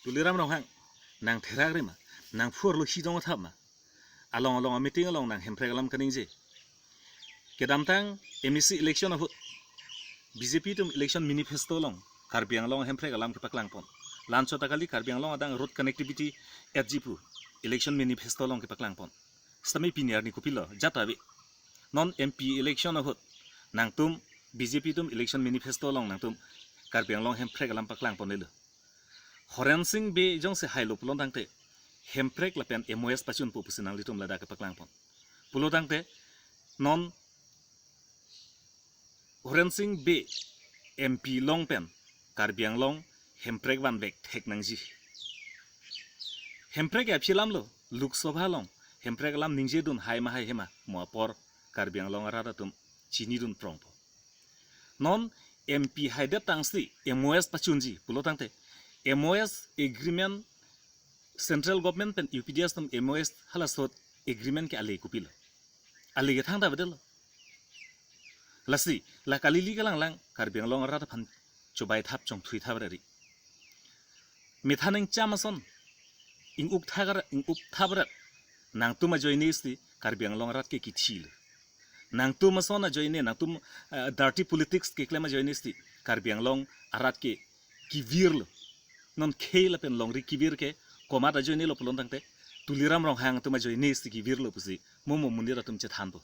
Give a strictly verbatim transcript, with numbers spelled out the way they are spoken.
Tuliram Ronghang nang therak ri ma, nang phurlo hidong athap ma, along along a meeting along nang Hemprek alam kaningje. Kedamtang M A C election ahut B J P atum election manifesto along Karbi Anglong Hemprek alam kepaklang pon. Lanchot akali Karbi Anglong adang road connectivity etji pu election manifesto along kepaklang pon. Sitame pini arni kopilo, jat ave. Non M P election ahut nangtum B J P atum election manifesto along nangtum Karbi Anglong Hemprek alam paklang ponlelo. Horen Sing Bey jongsi hailo pulo tangte Hemprek lapen M O S pachunpo pusi nanglitum ladak kepaklang pon. Pulo tangte non Horen Sing Bey M P long pen Karbi Anglong Hemprek vanvek thek nangji. Hemprek aphi alam lo, Lok Sabha along Hemprek alam ningjedun hai ma haihema, mo apor Karbi Anglong arat atum chinidun prongpo. Non M P haidet tangsi M O S pachunji pulo tangte M O S agreement, central government pen U P D S atum M O S halaso agreement ke ale kopilo? Ale ke thangta bedelo. Lasi la kalili kalanglang Karbi Anglong arat aphan chobai thap chongthui thap rari. Methan ingcham ason, ing-uk thak ara, ing-uk thap rat nangtum ajoine si Karbi Anglong arat ke kithilo. Nangtum ason ajoine, nangtum, eh, dirty politics keklem ajoine si Karbi Anglong arat ke kevirlo. Non khei lapen longri kevir ke komat ajoine lo pulo tangte Tuliram Ronghang atum ajoine si kevirlo pusi mo mo monit atum chethanpo.